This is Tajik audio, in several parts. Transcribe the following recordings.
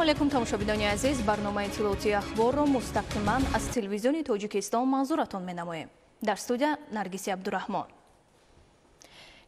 Алейкум, тамошобинони азиз. Барномаи иттилоотии ахборро мустақиман аз телевизиони Тоҷикистон манзуратон менамоем. Дар студия Наргиси Абдураҳмон.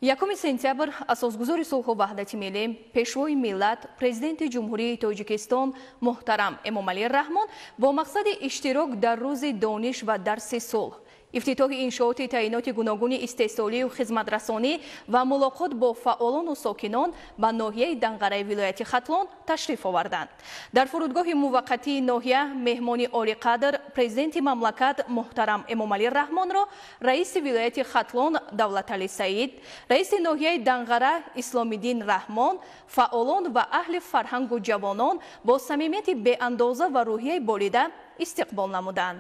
1 сентябр асосгузори сулҳу ваҳдати миллӣ, пешвои миллат, президенти Ҷумҳурии Тоҷикистон муҳтарам Эмомалӣ Раҳмон бо мақсади иштирок дар рӯзи дониш ва дарси сулҳ, ифтитоҳи иншооти таъиноти гуногуни истеҳсолию хизматрасонӣ ва мулоқот бо фаъолону сокинон ба ноҳияи Данғараи вилояти Хатлон ташриф оварданд. Дар фурудгоҳи муваққатии ноҳия меҳмони олиқадр президенти мамлакат муҳтарам Эмомалӣ Раҳмонро раиси вилояти Хатлон Давлаталӣ Саид, раиси ноҳияи Данғара Исломиддин Раҳмон, фаъолон ва аҳли фарҳангу ҷавонон бо самимияти беандоза ва рӯҳияи болида истиқбол намуданд.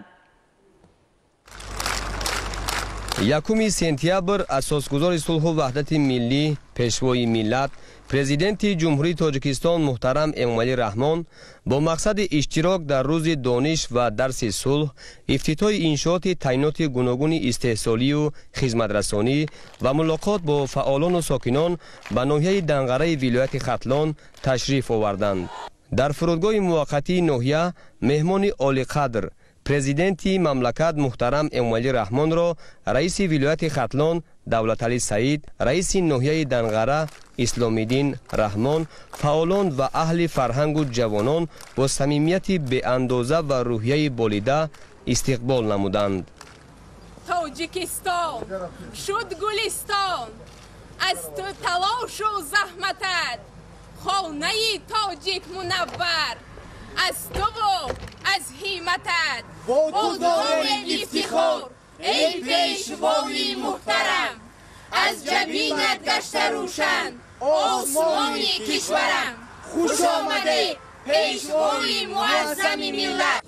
1 сентябр асосгузори сулҳу ваҳдати миллӣ, пешвои миллат, президенти Ҷумҳурии Тоҷикистон муҳтарам Эмомалӣ Раҳмон бо мақсади иштирок дар рӯзи дониш ва дарси сулҳ, ифтитоҳи иншооти таъиноти гуногуни истеҳсолию хизматрасонӣ ва мулоқот бо фаъолону сокинон ба ноҳияи Данғараи вилояти Хатлон ташриф оварданд. Дар фурудгоҳи муваққатии ноҳия меҳмони олиқадр президенти мамлакат муҳтарам Эмомалӣ Раҳмонро раиси вилояти Хатлон Давлаталӣ Саид, раиси ноҳияи Данғара Исломиддин Раҳмон, фаъолон ва аҳли фарҳангу ҷавонон бо самимияти беандоза ва рӯҳияи болида истиқбол намуданд. Тоҷикистон шуд гулистон, аз ту талошу заҳматат, хонаи тоҷик мунаввар, аз туву аз ҳимматат. Бо ту дорем ифтихор, эй пешвои муҳтарам, аз ҷабинат гашта рӯшан осмони кишварам. Хуш омадед, пешвои муаззами миллат.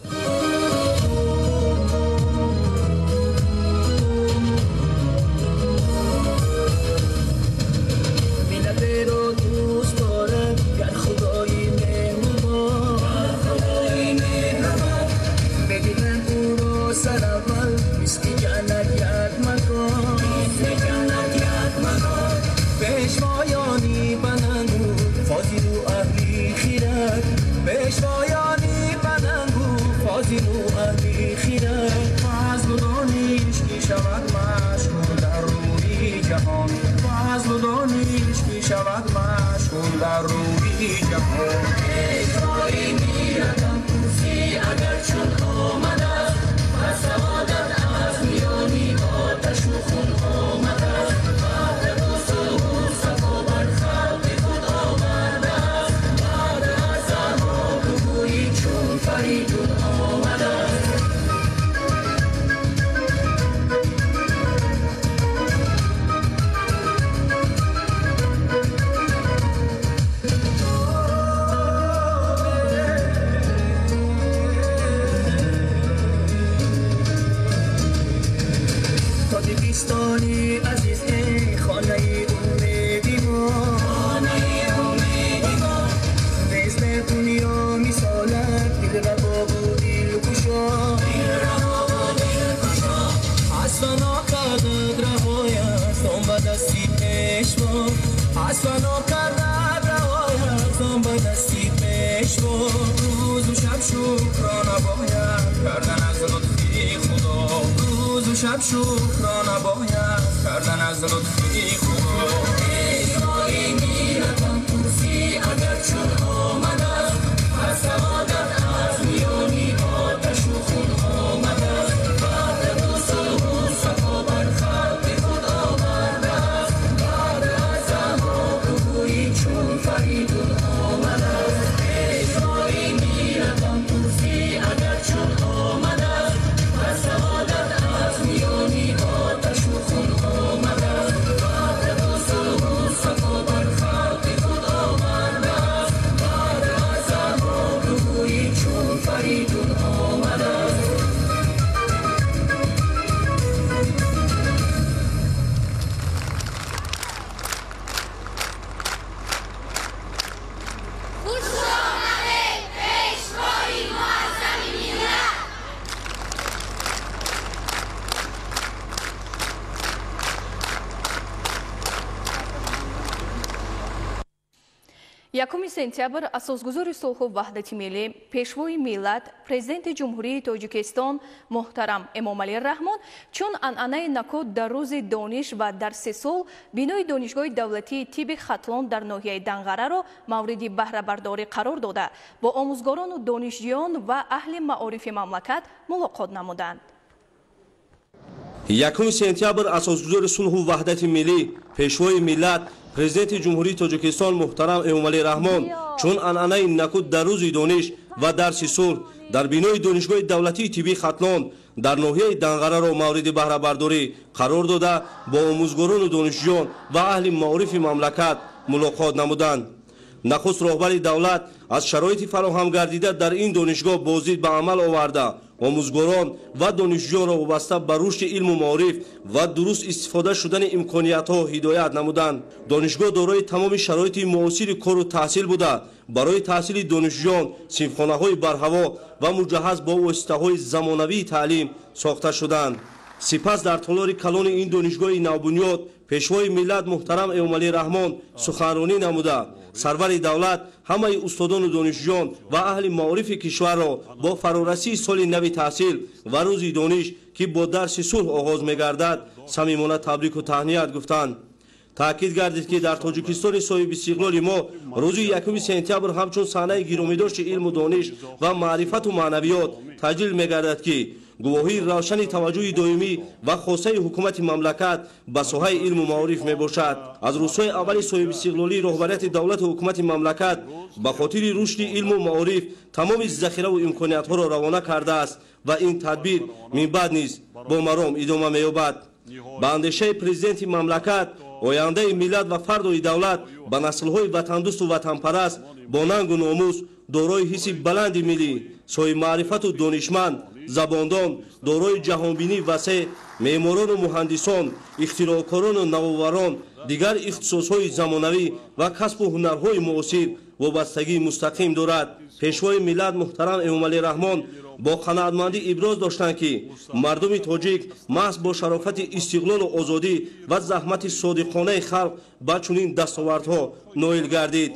Миллатеро дӯст дорад гар худои меҳрубон, медидам ӯро сараввал мисли ҷаннат як макон, пешвоёни баланду фозилу аҳли хирад, пешвоёни баланду фозилу аҳли хирад. Фазлу дониш ки шавад машҳур дар рӯи ҷаҳон, фазлу дониш ки шавад машҳур дар рӯи ҷаҳон. Пешвои миллатам курсӣ агар чун омадааст, ба саодат аз миёни оташу хун омадааст, ваҳдату сулҳу сафо бар халқи худ овардааст, баъд аз Заҳҳоку гӯйӣ чун Фаридун омадааст. Тоҷикистони азиз, эй хонаи умеди мо, хонаи умеди мо, нест дар дунё мисолат дилрабову дилкушо, дилрабову дилкушо. Аз фано кардад раҳояст он ба дасти пешво, аз фано кардад раҳояст он ба дасти пешво. Рӯзу шаб шукро набояд кардан аз лутфи Худо, рӯзу шаб шукро набояд кардан аз лутфи Худо. Пешвои миллатам курсӣ агар чун омадааст, ба саодат аз миёни оташу хун омадааст, ваҳдату сулҳу сафо бар халқи худ овардааст, баъд аз Заҳҳоку гӯйӣ чун Фаридун омадааст. Пешвои миллатам курсӣ агар чун омадааст, ба саодат аз миёни оташу хун омадааст, ваҳдату 1 сентябр асосгузори сулҳу ваҳдати миллӣ, пешвои миллат, президенти Ҷумҳурии Тоҷикистон муҳтарам Эмомалӣ Раҳмон чун анъанаи накод дар рӯзи дониш ва дарси сулҳ бинои Донишгоҳи давлатии тибби Хатлон дар ноҳияи Данғараро мавриди баҳрабардорӣ қарор дода, бо омӯзгорону донишҷӯён ва аҳли маорифи мамлакат мулоқот намуданд. 1 сентябр асосгузори сулҳу ваҳдати миллӣ, пешвои миллат, президенти Ҷумҳурии Тоҷикистон муҳтарам Эмомалӣ Раҳмон чун анъанаи накуд дар рӯзи дониш ва дарси сулҳ дар бинои Донишгоҳи давлатии тиббии Хатлон дар ноҳияи Данғараро мавриди баҳрабардорӣ қарор дода, бо омӯзгорону донишҷӯён ва аҳли маорифи мамлакат мулоқот намуданд. Нахуст роҳбари давлат аз шароити фароҳам гардида дар ин донишгоҳ боздид ба амал оварда, омӯзгорон ва донишҷӯёнро вобаста ба рушди илму маориф ва дуруст истифода шудани имкониятҳо ҳидоят намуданд. Донишгоҳ дорои тамоми шароити муосири кору таҳсил буда, барои таҳсили донишҷӯён синфхонаҳои барҳаво ва муҷаҳҳаз бо воситаҳои замонавии таълим сохта шуданд. Сипас дар толори калони ин донишгоҳи навбунёд пешвои миллат муҳтарам Эмомалӣ Раҳмон суханронӣ намуда, сарвари давлат ҳамаи устодону донишҷӯён ва аҳли маорифи кишварро бо фарорасии соли нави таҳсил ва рӯзи дониш, ки бо дарси сулҳ оғоз мегардад, самимона табрику таҳният гуфтанд. Таъкид гардид, ки дар Тоҷикистони соҳибистиқлоли мо рӯзи 1 сентябр ҳамчун саҳнаи гиромидошти илму дониш ва маърифату маънавиёт таҷлил мегардад, ки гувоҳии равшани таваҷҷӯҳи доимӣ ва хосаи ҳукумати мамлакат ба соҳаи илму маориф мебошад. Аз рӯзҳои аввали соҳибистиқлолии роҳбарияти давлату ҳукумати мамлакат ба хотири рушди илму маориф тамоми захираву имкониятҳоро равона кардааст ва ин тадбир минбаъд низ бо маром идома меёбад. Ба андешаи президенти мамлакат, ояндаи миллат ва фардои давлат ба наслҳои ватандӯсту ватанпараст бо нангу номус, дорои ҳисси баланди миллӣ, соҳибмаърифату донишманд, забондон, дорои ҷаҳонбинии васеъ, меъморону муҳандисон, ихтироъкорону навоварон, дигар ихтисосҳои замонавӣ ва касбу ҳунарҳои муосир вобастагии мустақим дорад. Пешвои миллат муҳтарам Эмомалӣ Раҳмон бо қаноатмандӣ иброз доштанд, ки мардуми тоҷик маҳз бо шарофати истиқлолу озодӣ ва заҳмати содиқонаи халқ ба чунин дастовардҳо ноил гардид.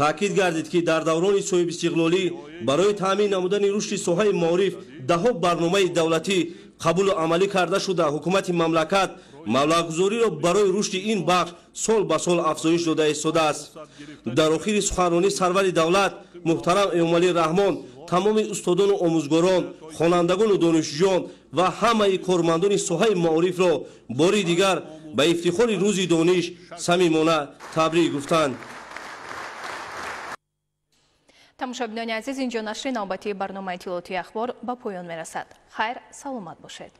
Таъкид гардид, ки дар даврони соҳибистиқлолӣ барои таъмин намудани рушди соҳаи маориф даҳо барномаи давлатӣ қабулу амалӣ карда шуда, ҳукумати мамлакат маблағгузориро барои рушди ин бахш сол ба сол афзоиш дода истодааст. Дар охири суханронӣ сарвари давлат муҳтарам Эмомалӣ Раҳмон тамоми устодону омӯзгорон, хонандагону донишҷӯён ва ҳамаи кормандони соҳаи маорифро бори дигар ба ифтихори рӯзи дониш самимона табрик гуфтанд. Тамошобинони азиз, инҷо нашри навбатии барномаи иттилоотии ахбор ба поён мерасад. Хайр, саломат бошед.